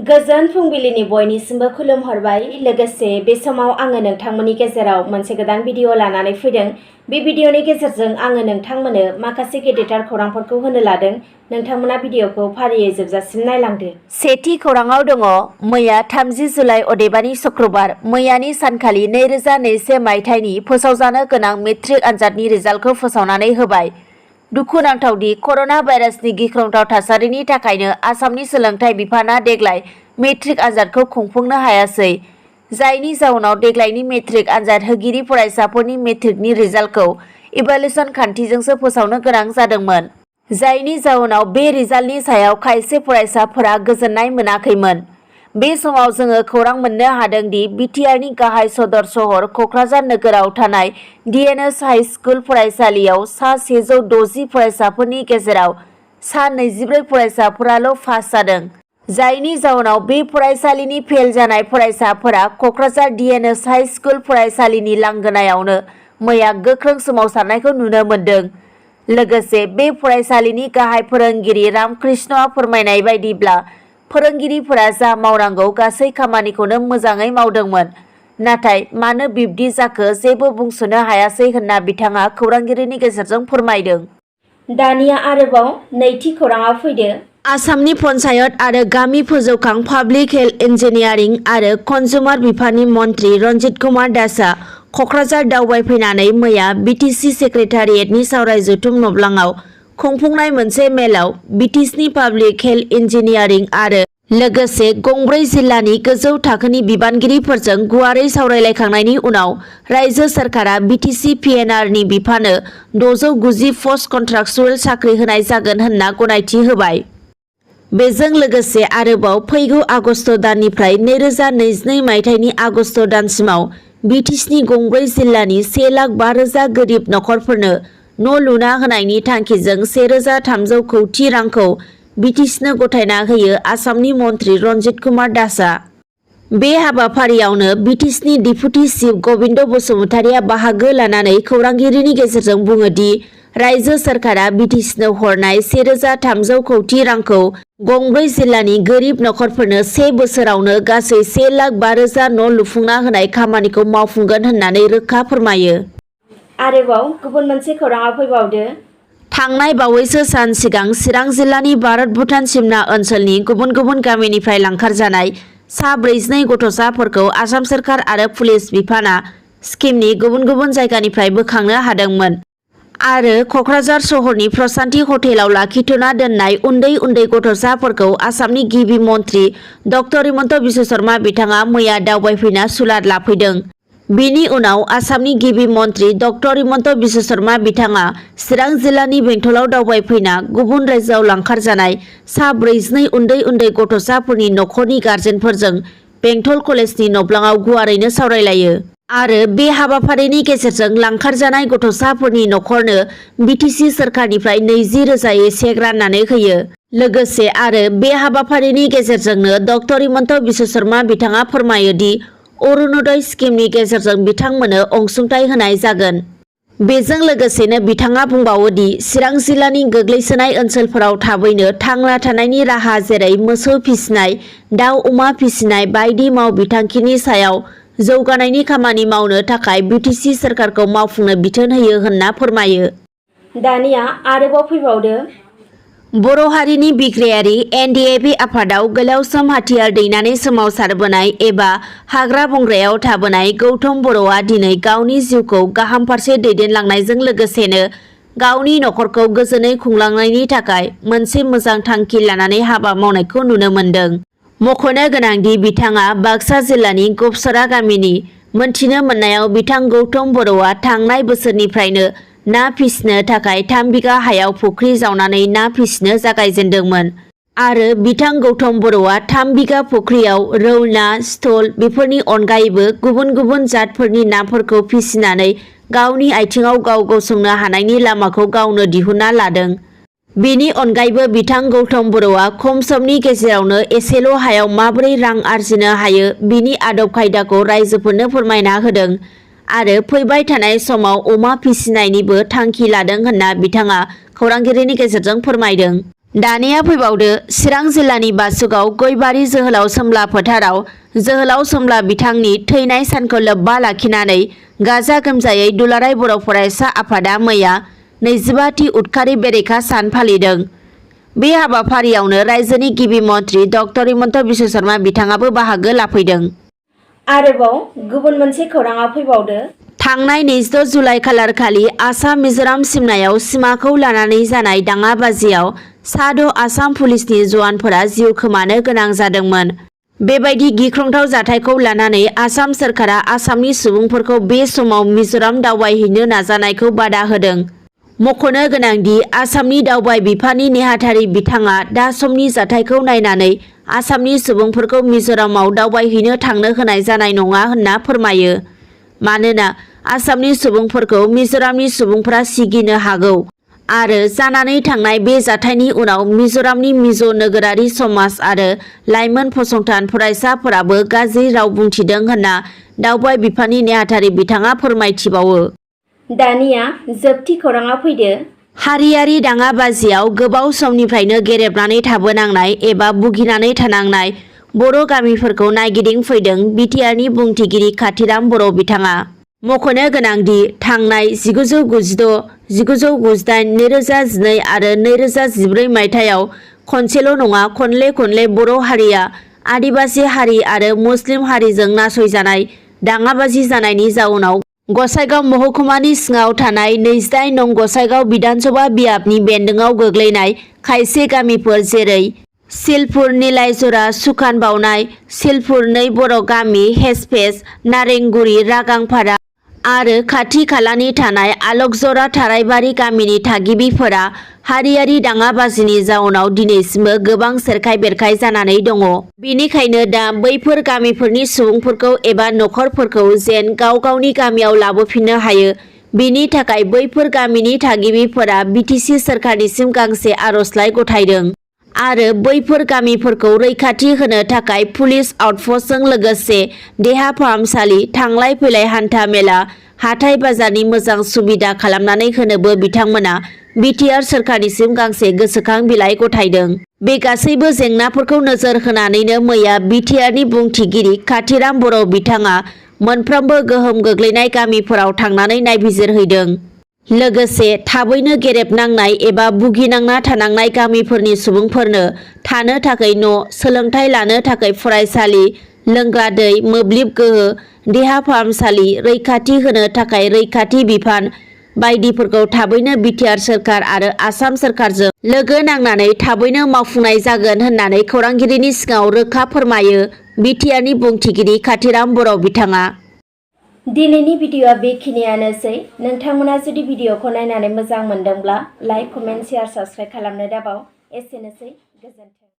गोजोन फुंबिलिनि बयनिसिमबो खुलुमहरबाय। लोगोसे बे समाव आङो नोंथांमोननि गेजेराव मोनसे गोदान भिडिअ लानानै फैदों। बे भिडिअनि गेजेरजों आङो नोंथांमोननो माखासे गेदेरथार खौरांफोरखौ होनो लादों। नोंथांमोना भिडिअखौ फारियै जोबजासिम नायलांदो। सेथि खौराङाव दङ मैया 30 जुलाइ अदेबानि शुक्रबार मैयानि सानखालि 2021 मायथाइनि फोसावजानो गोनां मेट्रिक आनजादनि रिजाल्टखौ फोसावनानै होबाय। दुखुनांथावदि कर'ना भाइरासनि गिख्रंथाव थासारिनि थाखायनो आसामनि सोलोंथाइ बिफाना देग्लाय मेट्रिक आनजादखौ खुंफुंनो हायासै। जायनि जाउनाव देग्लायनि मेट्रिक आनजाद होगिरि फरायसाफोरनि मेट्रिकनि रिजाल्टखौ इभालुएसन खान्थिजोंसो फोसावनो गोनां जादोंमोन। जायनि जाउनाव बे रिजाल्टनि सायाव खायसे फरायसाफोरा गोजोननाय मोनाखैमोन। बे समाव जोङो खौरां मोननो हादों दि बिटिआरनि गाहाय सदर सहर क'क्राझार नोगोराव थानाय डिएनएस हाइ स्कुल फरायसालियाव सा 160 फरायसाफोरनि गेजेराव सा 24 फरायसाफोराल' पास जादों। जायनि जाउनाव बे फरायसालिनि फेल जानाय फरायसाफोरा क'क्राझार डिएनएस हाइ स्कुल फरायसालिनि लांगोनायावनो मैया गोख्रों सोमावसारनायखौ नुनो मोन्दों। लोगोसे बे फरायसालिनि गाहाय फोरोंगिरि रामकृष्णआ फोरमायनाय बायदिब्ला फोरोंगिरिफोरा जा मावनांगौ गासै खामानिखौनो मोजाङै मावदोंमोन। नाथाय मानो बिब्दि जाखो जेबो बुंस'नो हायासै होनना बिथाङा खौरांगिरिनि गेजेरजों फोरमायदों। दानिया आरोबाव नैथि खौराङाव फैदो। आसामनि पन्चायत आरो गामि फोजौखां पाब्लिक हेल्थ इन्जिनियारिं आरो कन्जुमार बिफाननि मन्थ्रि रन्जित कुमार दासआ क'क्राझार दावबायफैनानै मैया बिटिसि सेक्रेटारियेटनि सावराय जथुम नब्लाङाव खुंफुंनाय मोनसे मेलाव बिटिसिनि पाब्लिक हेल्थ इन्जिनियारिं आरो लोगोसे गंब्रै जिल्लानि गोजौ थाखोनि बिबानगिरिफोरजों गुवारै सावरायलायखांनायनि उनाव रायजो सोरखारा बिटिसि पिएनआरनि बिफानो 690 पस्ट कन्ट्राक्चुएल साख्रि होनाय जागोन होनना गनायथि होबाय। बेजों लोगोसे आरोबाव फैगौ आगस्ट दाननिफ्राय 2022 मायथाइनि आगस्ट दानसिमाव बिटिसिनि गंब्रै जिल्लानि 1,05,000 गोरिब नखरफोरनो न' लुना होनायनि थांखिजों 1,300 कौटि रांखौ बिटिसिनो गथायना होयो आसामनि मन्थ्रि रन्जित कुमार दासआ। बे हाबाफारियावनो बिटिसिनि डिपुटि चिफ गबिन्द बसुमतारिया बाहागो लानानै खौरांगिरिनि गेजेरजों बुङोदि रायजो सोरखारा बिटिसिनो हरनाय 1,300 कौटि रांखौ गंब्रै जिल्लानि गोरिब नखरफोरनो 1 बोसोरावनो गासै 1,05,000 न' लुफुंना होनाय खामानिखौ मावफुंगोन होननानै रोखा फोरमायो। आरोबाव गुबुन मोनसे खौराङाव फैबावदो। थांनाय बावैसो सान सिगां चिरां जिल्लानि भारत भुटान सिमना ओनसोलनि गुबुन गुबुन गामिनिफ्राय लांखारजानाय सा 42 गथ'साफोरखौ आसाम सोरखार आरो पुलिस बिफाना सिक्किमनि गुबुन गुबुन जायगानिफ्राय बोखांनो हादोंमोन। आरो क'क्राझार सहरनि प्रसान्ति हटेलाव लाखिथ'ना दोननाय उन्दै उन्दै गथ'साफोरखौ आसामनि गिबि मन्थ्रि डक्टर हिमन्त बिश्व शर्मा बिथाङा मैया दावबायफैना सुलाद लाफैदों। बिनि उनाव आसामनि गिबि मन्थ्रि डक्टर हिमन्त बिश्व शर्मा बिथाङा चिरां जिल्लानि बेंटलाव दावबायफैना गुबुन रायजोआव लांखारजानाय सा 42 उन्दै उन्दै गथ'साफोरनि नखरनि गारजेनफोरजों बेंटल कलेजनि नब्लाङाव गुवारैनो सावरायलायो। आरो बे हाबाफारिनि गेजेरजों लांखारजानाय गथ'साफोरनि नखरनो बिटिसि सोरखारनिफ्राय 20,000 चेक राननानै होयो। लोगोसे आरो बे हाबाफारिनि गेजेरजोंनो डक्टर हिमन्त बिश्व शर्मा बिथाङा फोरमायोदि अरुणोदय स्किमनि गेजेरजों बिथांमोननो अनसुंथाइ होनाय जागोन। बेजों लोगोसेनो बिथाङा बुंबावोदि चिरां जिल्लानि गोग्लैसोनाय ओनसोलफोराव थाबैनो थांना थानायनि राहा जेरै मोसौ फिसिनाय, दाउ अमा फिसिनाय बायदि मावबिथांखिनि सायाव जौगानायनि खामानि मावनो थाखाय बिटिसि सोरखारखौ मावफुंनो बिथोन होयो होनना फोरमायो। दानिया आरोबाव फैबावदो। बर' हारिनि बिग्रायारि एनडिएफबि आफादाव गोलाव सम हाथियार दैनानै सोमावसारबोनाय एबा हाग्रा बंग्रायाव थाबोनाय गौतम बर'आ दिनै गावनि जिउखौ गाहाम फारसे दैदेनलांनायजों लोगोसेनो गावनि नखरखौ गोजोनै खुंलांनायनि थाखाय मोनसे मोजां थांखि लानानै हाबा मावनायखौ नुनो मोन्दों। मख'नो गोनांदि बिथाङा बाक्सा जिल्लानि गबसरा गामिनि। मोनथिनो मोननायाव बिथां गौतम बर'आ थांनाय बोसोरनिफ्रायनो ना फिसिनो थाखाय 3 बिगा हायाव फुख्रि जावनानै ना फिसिनो जागायजेनदोंमोन। आरो बिथां गौतम बर'आ 3 बिगा फुख्रियाव रौ ना, स्टल बेफोरनि अनगायैबो गुबुन गुबुन जातफोरनि नाफोरखौ फिसिनानै गावनि आथिङाव गाव गसंनो हानायनि लामाखौ गावनो दिहुनना लादों। बेनि अनगायैबो बिथां गौतम बर'आ खम समनि गेजेरावनो एसेल' हायाव माबोरै रां आरजिनो हायो बिनि आदब खायदाखौ रायजोफोरनो फोरमायना होदों। आरो फैबाय थानाय समाव अमा फिसिनायनिबो थांखि लादों होनना बिथाङा खौरांगिरिनि गेजेरजों फोरमायदों। दानिया फैबावदो चिरां जिल्लानि बासुगाव गयबारि जोहोलाव सोमब्ला फोथाराव जोहोलाव सोमब्ला बिथांनि थैनाय सानखौ लोब्बा लाखिनानै गाजा गोमजायै दुलाराय बर' फरायसा आफादा मैया 25थि उदखारि बेरेखा सान फालिदों। बे हाबाफारियावनो रायजोनि गिबि मन्थ्रि डक्टर हिमन्त बिश्व शर्मा बिथाङाबो बाहागो लाफैदों। आरोबाव गुबुन मोनसे खौराङा फैबावदो थांनाय 26 जुलाइ खालारखालि आसाम मिजोराम सिमनायाव सिमाखौ लानानै जानाय दाङाबाजियाव सा6 आसाम पुलिसनि जवानफोरा जिउ खोमानो गोनां जादोंमोन। बेबायदि गिख्रंथाव जाथायखौ लानानै आसाम सोरखारा आसामनि सुबुंफोरखौ बे समाव मिजोराम दावबायहैनो नाजानायखौ बादा होदों। मख'नो गोनांदि आसामनि दावबाय बिफाननि नेहाथारि बिथाङा दा समनि जाथायखौ नायनानै आसामनि सुबुंफोरखौ मिजोरामाव दावबायहैनो थांनो होनाय जानाय नङा होनना फोरमायो। मानोना आसामनि सुबुंफोरखौ मिजोरामनि सुबुंफोरा सिगिनो हागौ आरो जानानै थांनाय बे जाथायनि उनाव मिजोरामनि मिजो नोगोरारि समाज आरो लाइमोन फसंथान फरायसाफोराबो गाज्रि राव बुंथिदों होनना दावबाय बिफाननि नेहाथारि बिथाङा फोरमायथिबावो। दानिया जोबथि खौराङा फैदो हारियारि दाङाबाजियाव गोबाव समनिफ्रायनो गेरेबनानै थाबोनांनाय एबा भुगिनानै थानांनाय बर' गामिफोरखौ नायगिदिंफैदों बिटिआरनि बुंथिगिरि काथिराम बर' बिथाङा। मख'नो गोनांदि थांनाय 1996, 1998, 2012 आरो 2014 मायथाइयाव खनसेल' नङा खनले बर' हारिया आदिबासि हारि आरो मुस्लिम हारिजों नासयजानाय दाङाबाजि जानायनि जाउनाव गसाइगाव महकुमानि सिङाव थानाय 28 नं गसाइगाव बिधानसभा बियाबनि बेन्दोङाव गोग्लैनाय खायसे गामिफोर जेरै सिलपुर, निलायजरा, सुखानबावनाय, सिलपुर 2 बर' गामि, हेसपेस, नारेंगुरी, रागांपारा आरो खाथि खालानि थानाय आलकजरा, थारायबारि गामिनि थागिबिफोरा हारियारि दाङाबाजिनि जाउनाव दिनैसिमबो गोबां सेरखाय बेरखाय जानानै दङ। बेनिखायनो दा बैफोर गामिफोरनि सुबुंफोरखौ एबा नखरफोरखौ जेन गाव गावनि गामियाव लाबोफिननो हायो बेनि थाखाय बैफोर गामिनि थागिबिफोरा बिटिसि सोरखारनिसिम गांसे आर'जलाइ गथायदों आरो बैफोर गामिफोरखौ रैखाथि होनो थाखाय पुलिस आउटपस्टजों लोगोसे देहा फाहामसालि, थांलाय फैलाय हान्था मेला, हाथाय बाजारनि मोजां सुबिदा खालामनानै होनोबो बिथांमोना बिटिआर सोरखारनिसिम गांसे गोसोखां बिलाइ गथायदों। बे गासैबो जेंनाफोरखौ नोजोर होनानैनो मैया बिटिआरनि बुंथिगिरि काथिराम बर' बिथाङा मोनफ्रोमबो गोहोम गोग्लैनाय गामिफोराव थांनानै नायबिजिरहैदों। लोगोसे थाबैनो गेरेबनांनाय एबा भुगिनांना थानांनाय गामिफोरनि सुबुंफोरनो थानो थाखाय न', सोलोंथाइ लानो थाखाय फरायसालि, लोंग्रा दै, मोब्लिब गोहो, देहा फाहामसालि, रैखाथि होनो थाखाय रैखाथि बिफान बायदिफोरखौ थाबैनो बिटिआर सोरखार आरो आसाम सोरखारजों लोगो नांनानै थाबैनो मावफुंनाय जागोन होननानै खौरांगिरिनि सिगाङाव रोखा फोरमायो बिटिआरनि बुंथिगिरि काथिराम बर' बिथाङा। दिनैनि भिडिअ'आ बेखिनियानोसै। नोंथांमोना जुदि भिडिअ'खौ नायनानै मोजां मोनदोंब्ला लाइक, कमेन्ट, शेयार, साबस्क्राइब खालामनो दाबाव। एसेनोसै, गोजोन्थों।